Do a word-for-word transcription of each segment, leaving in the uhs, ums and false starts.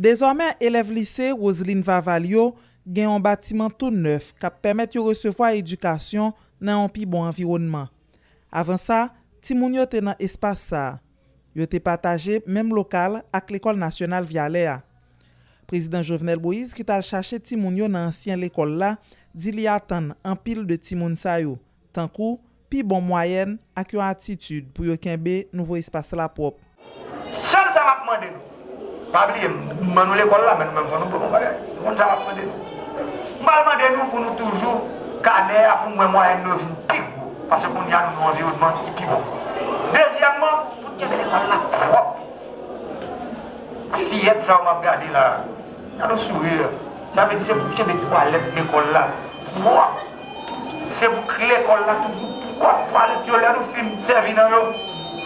Dezòmè, elèv lise Roseline Vaval yo gen yon batiman tou nèf k ap pèmèt yo resevwa edikasyon nan yon pi bon anviwònman. Avan sa, timoun yo te nan espas sa a. Yo te pataje menm lokal ak Lekòl Nasyonal Vyalè a. Prezidan Jovenel Moïse, ki t al chache timoun yo nan ansyen lekòl la, di li atann anpil de timoun sa yo, tankou pi bon mwayèn ak yon atitid pou yo kenbe nouvo espas la pwòp. Sèl sa m ap mande nou, pa bliye, m ban nou lekòl la, men nou menm fò nou ban nou bagay. Nou konn sa m ap mande nou. M pral mande nou pou nou toujou kanè a pou m wè mwayèn nou yo vin pi gwo, paske kounye a nou nan yon anviwònman ki pi bon. Dezyèmman, pou n kenbe lekòl la pwòp. Fiyèt sa yo m ap gade la, gade yon souri. Sa vle di se pou kenbe twalèt lekòl la pwòp. Se pou k lekòl la toujou pwòp. Twalèt yo, lè nou fin sèvi nan yo,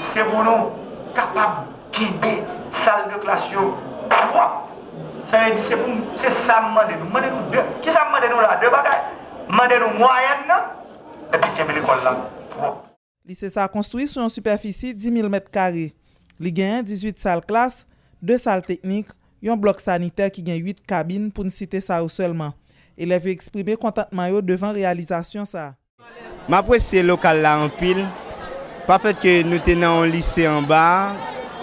se pou nou kapab kenbe sal de klas yo pwòp. Sa vle di se pou, se sa m mande nou. M mande nou de, kisa m mande nou la? De bagay. M mande nou mwayèn nan, epi kenbe lekòl la pwòp. Lise sa a konstwi sou yon sipèfisi dis mil mèt kare. Li genyen dizuit sal klas, de sal teknik, yon blòk sanitè ki gen uit kabin, pou n site sa yo sèlman. Elèv yo eksprime kontantman yo devan reyalizasyon sa a. M apresye lokal la anpil. Pafèt ke nou te nan yon lise anba,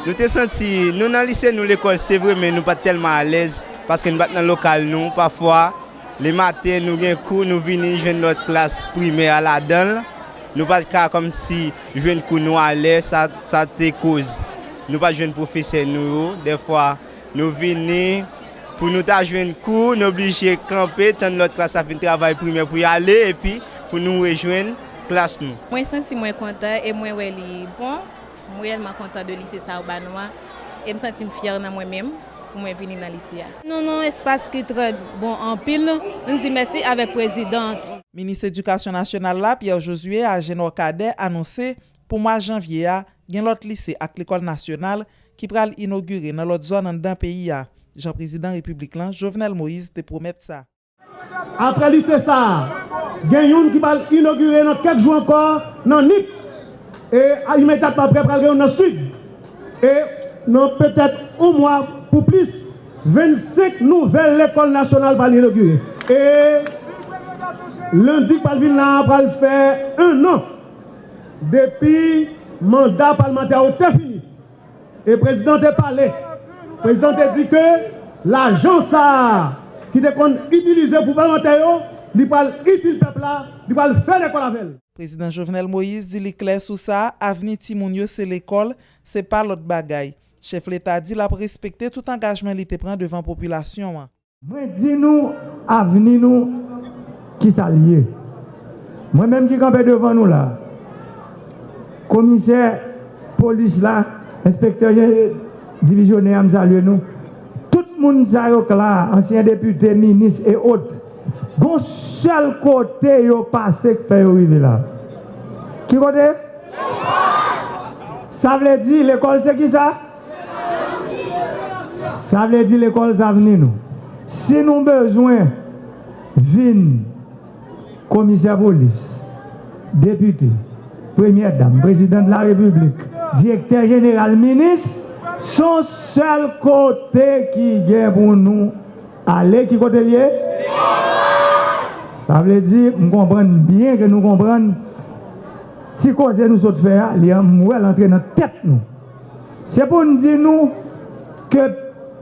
nou te santi nou nan lise nou lekòl, se vre, men nou pa t tèlman alèz, paske nou pa t nan lokal nou. Pafwa, lematen, nou gen kou, nou vini jwenn lòt klas primè a ladan l. Nou pa t ka kòmsi jwenn kou nou alè, sa, sa te koz nou pa t jwenn pwofesè nou yo. Dèfwa, nou vini, pou nou ta jwenn kou, nou oblije kanpe, tann lòt klas la fin travay primè pou y ale, epi pou nou rejwenn klas nou. Mwen santi mwen kontan e mwen wè li bon. M reyèlman kontan de lise sa yo ba nou an. E m santi m fyè nan mwen menm pou mwen vini nan lise a. Nou nan espas ki trè bon anpil. Nou di mèsi avèk prezidan. Minis Edikasyon Nasyonal la, Pierre Josué Agénor Cadet, anonse pou mwa janvye a, gen lòt lise ak lekòl nasyonal ki pral inogire nan lòt zòn anndan peyi a, jan prezidan repiblik lan, Jovenel Moïse, te pwomèt sa. Apre lise sa a, gen youn ki pral inogire nan kèk jou ankò nan Nip. E a, imedyatman apre, pral gen youn nan Sid. E nan petèt yon mwa pou plis, vennsenk nouvèl lekòl nasyonal pral inogire. E lendi k pral vin la a pral fè en an depi manda palmantè yo te fini. E prezidan te pale. Prezidan te di ke lajan sa a ki te konn itilize pou palmantè yo, li pral itil pèp la, li pral fè lekòl avè l. Prezidan Jovenel Moïse di li klè sou sa, avni timoun yo se lekòl, se pa lòt bagay. Chèf Leta di l ap respekte tout angajman li te pran devan popilasyon an. Mwen di nou, avni nou, kisa l ye. Mwen menm ki kanpe devan nou la, komisè polis la, enspektè je-, divizyonè a, m salye nou. Tout moun sa yo k la, ansyen depite, minis e ot, gon sèl kote yo pase k fè yo rive la. Ki kote? Sa vle di lekòl se kisa? Sa vle di lekòl se avni nou. Si nou bezwen vin komisè polis, depite, premyè dam, prezidan de la repiblik, direktè jeneral, minis, se yon sèl kote ki gen pou nou ale. Ki kote l ye? Sa vle di, m konprann byen ke nou konprann ti koze nou sot fè a, li an, m wè l antre nan tèt nou. Se pou n di nou ke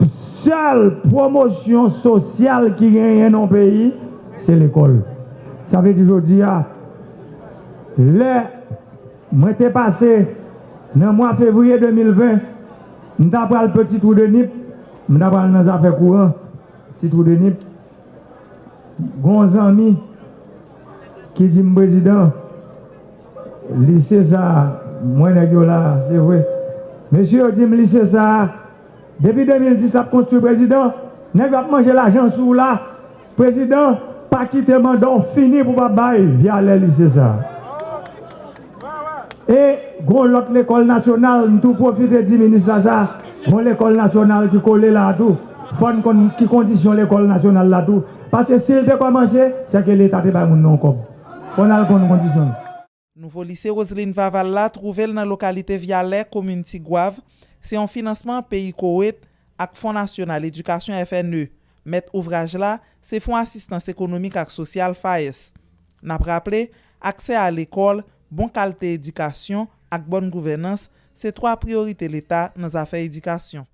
sèl pwomosyon sosyal ki genyen nan yon peyi, se lekòl. Sa vle di jodi a, lè mwen te pase nan mwa fevriye de mil ven, m ta pral Petit Trou de Nip, m ta pral nan zafè kouran Ti Trou de Nip. Gon zanmi ki di m, prezidan, lise sa a, m wè nèg yo la, se vre. Mesye yo di m lise sa a, depi de mil dis l ap konstwi, prezidan, nèg yo ap manje lajan sou w la. Prezidan, pa kite manda w fini pou w pa bay Vyalè lise sa a. E gon lòt lekòl nasyonal, m tou pwofite di minis la sa, gon lekòl nasyonal ki kole la a tou. Fò n konn ki kondisyon lekòl nasyonal la tou. Paske si l te kòmanse, sèke Leta te bay moun nan yon kòb. Fò n al konn kondisyon l. Nouvo lise Roseline Vaval la twouve l nan lokalite Vyalè, komin Tigwav. Se yon finansman peyi Kowet ak Fon Nasyonal Edikasyon, F N E. Mèt ouvraj la se Fon Asistans Ekonomik ak Sosyal, FAES. N ap raple, aksè a lekòl, bon kalite edikasyon ak bòn gouvènans se twa priyorite Leta nan zafè edikasyon.